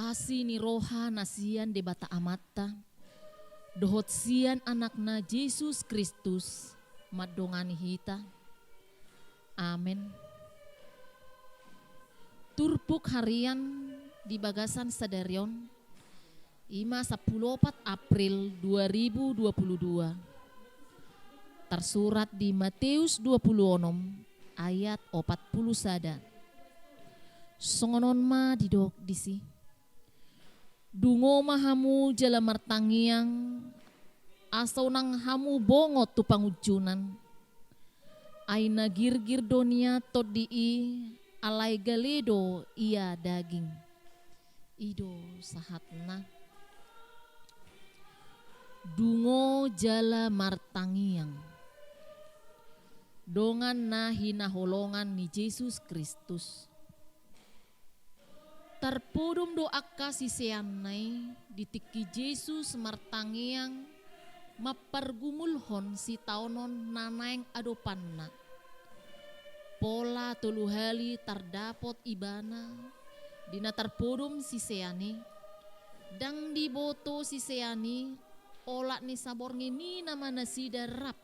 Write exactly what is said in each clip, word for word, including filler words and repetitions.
Asi ni roha na sian Debata Amanta, dohot sian Anakna Jesus Kristus, mandongani hita. Amen. Turpuk harian di bagasan sadari on, i ma sampulu opat April dua ribu dua puluh dua. Tarsurat di Mateus dua puluh onom ayat opat puluh sada. Songon on ma didok disi: Dungo ma hamu jala martangiang, asa unang hamu bongot tu pangunjunan. Ai na girgir do nian tondi i, alai gale do ia daging. I do sahatna. Dungo jala martangiang. Dongan na hinaholongan ni Jesus Kristus. Tarpodom do angka siseanna i di tingki Jesus martangiang, mampargumulhon sitaonon na naeng adopanna. Pola tolu hali tardapot ibana di na tarpodom sisean i. Ndang diboto sisean i olat ni saborngin i nama nasida rap.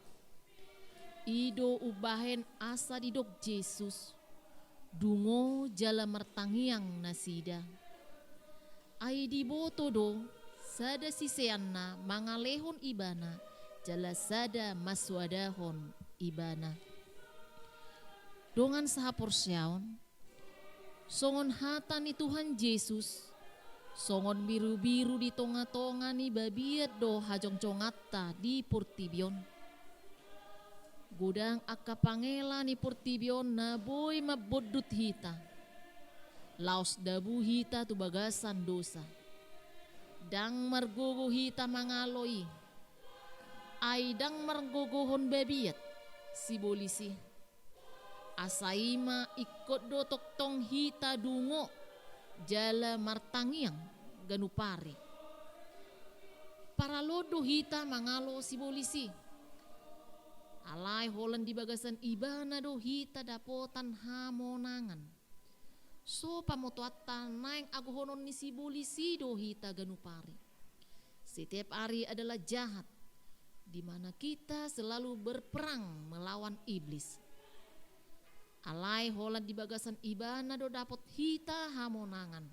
I do umbahen asa didok Jesus, dungo jala martangiang nasida. Ai diboto do sada siseanna mangalehon ibana, jala sada mansoadahon ibana. Dongan sahaporseaon, songon hata ni Tuhan Jesus, songon birubiru di tongatonga ni babiat do hajongjonganta di portibi on. Godang angka pangela ni portibi on na boi mambondut hita, laos dabu hita tu bagasan dosa. Ndang margogo hita mangalo i, ai ndang margogohon babiat sibolis i. Asa i ma ingkon do tongtong hita dungo jala martangiang ganup ari. Paraloan do hita mangalo sibolis i. Alai holan di bagasan ibana do hita dapotan hamonangan. So pamotoanta naeng agohonon ni sibolis i do hita ganup ari. Setiap hari adalah jahat, di mana kita selalu berperang melawan iblis. Alai holan di bagasan ibana do dapot hita hamonangan.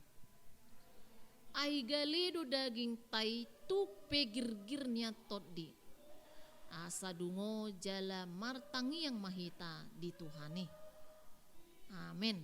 Ai gale do daging tai tung pe girgir nian tondi. Asa dungo jala martangiang ma hita di Tuhan i. Amen.